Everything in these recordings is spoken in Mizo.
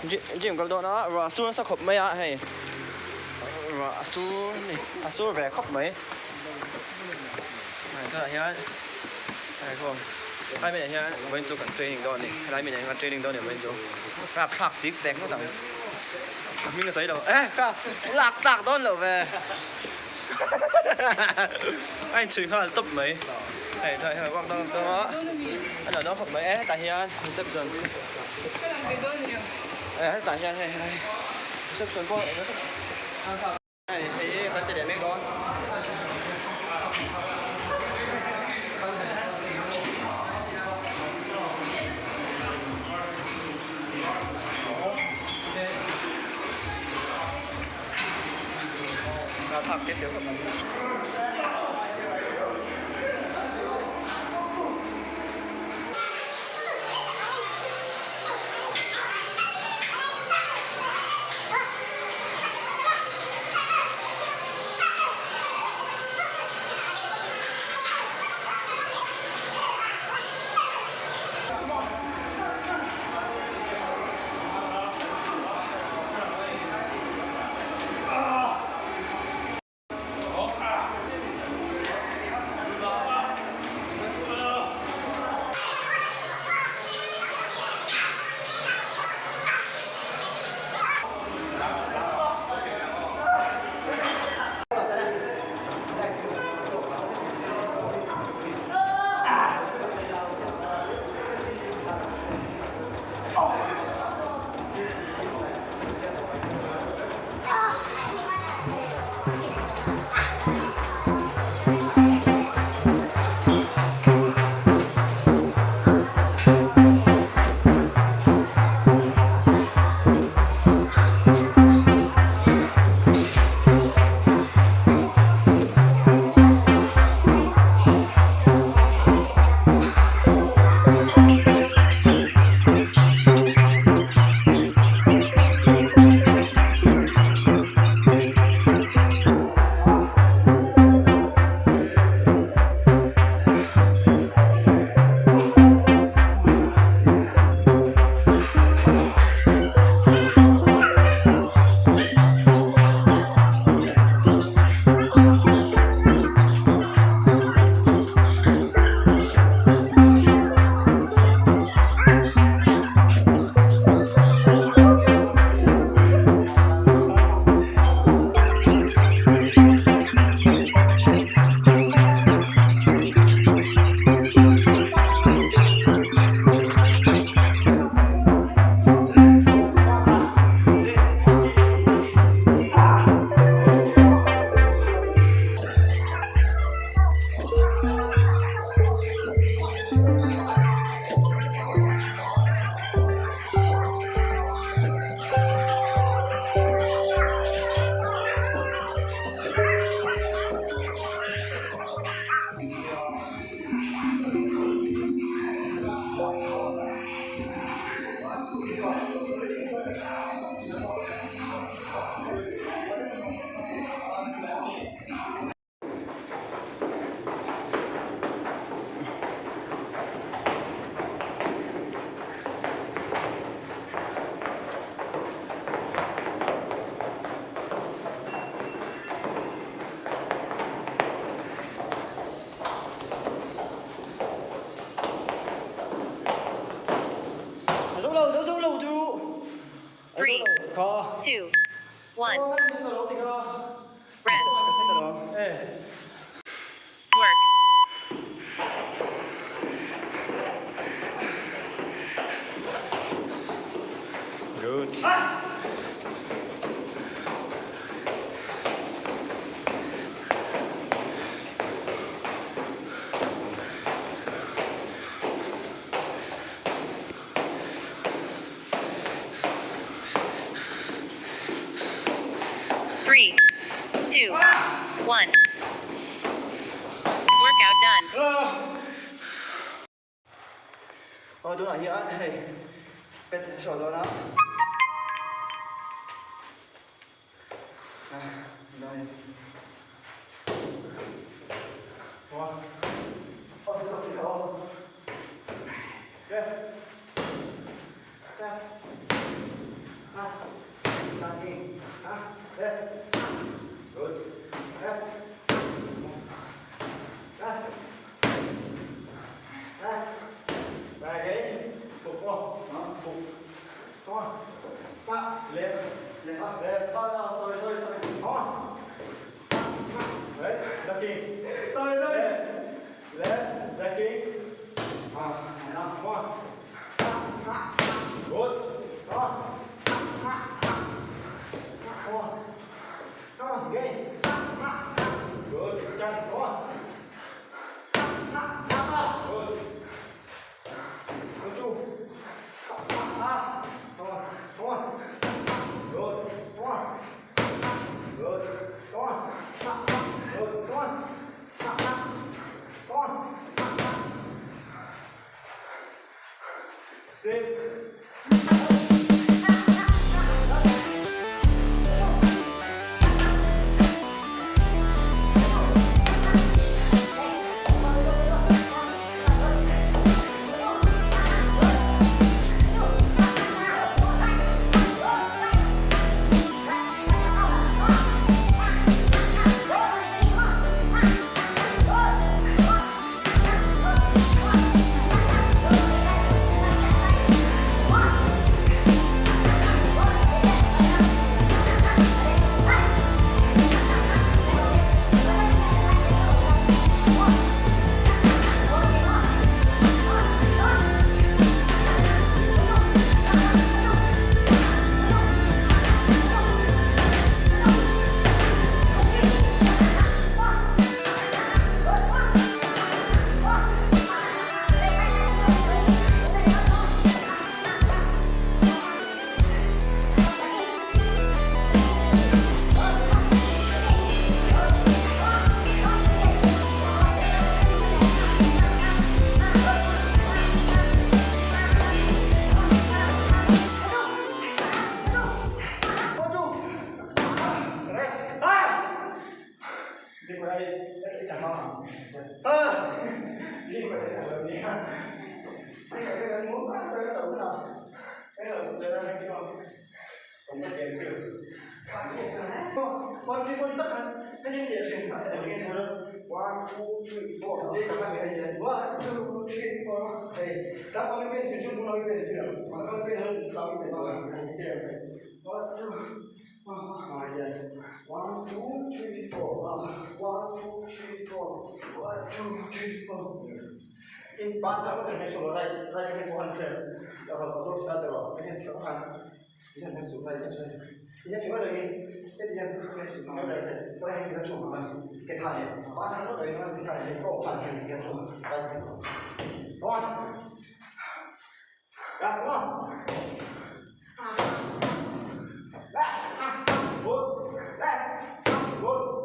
Gym kal dawn a, ruah a sur nasa khawp mai a hei ruah a sur ni a sur ve khawp mai hei tunah hian hei khawm helai minah hian vawiin chu kan training dawn a ni helai minah hian kan training dawn a ni vawiin chu rapthlak tik tek ngawt ang a hming a sawi lo eh ka lak tlak dawn lo ve a inchhui nghal tawp mai hei tunah hian work dawn a a nuam dawn khawp mai e hetah hian reception. Hetah hian hei helai reception pawh hei hei kan ti leh mek dawn. Three, two, one. Rest. Work. Good. 3, 2, 1. Workout done. Aw tunah hian hei pet show dawn a. Good. Come on. Come on. Come on, again. Good. Come on. Good. One, two. Come on. Come on. Good. Come on. Good. Come on. Good. Come on. Come on. Same. 1, 2, 3, 4. 1, 2, 3, 4. 1, 2, 3, 4. 1, 2, 3, 4. 1, 2, 3, 4. In bata ko kan so right right hand ko han khe. Ya ko do sa de ro. Kan so han. Yan han so right so. Yan so ra ge. Yan han so right right. Ko han ke so ma. Ke tha ye. Bata ko re na tha ye ko han ke so right hand. Come on. Yeah, come on. Left. Good. Left. Good.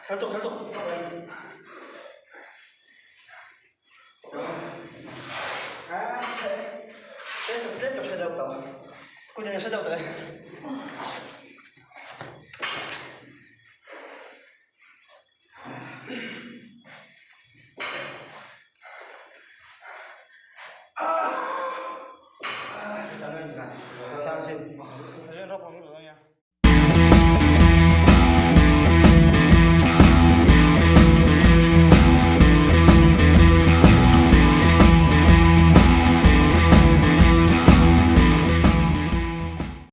Khalh tuk khalh tuk.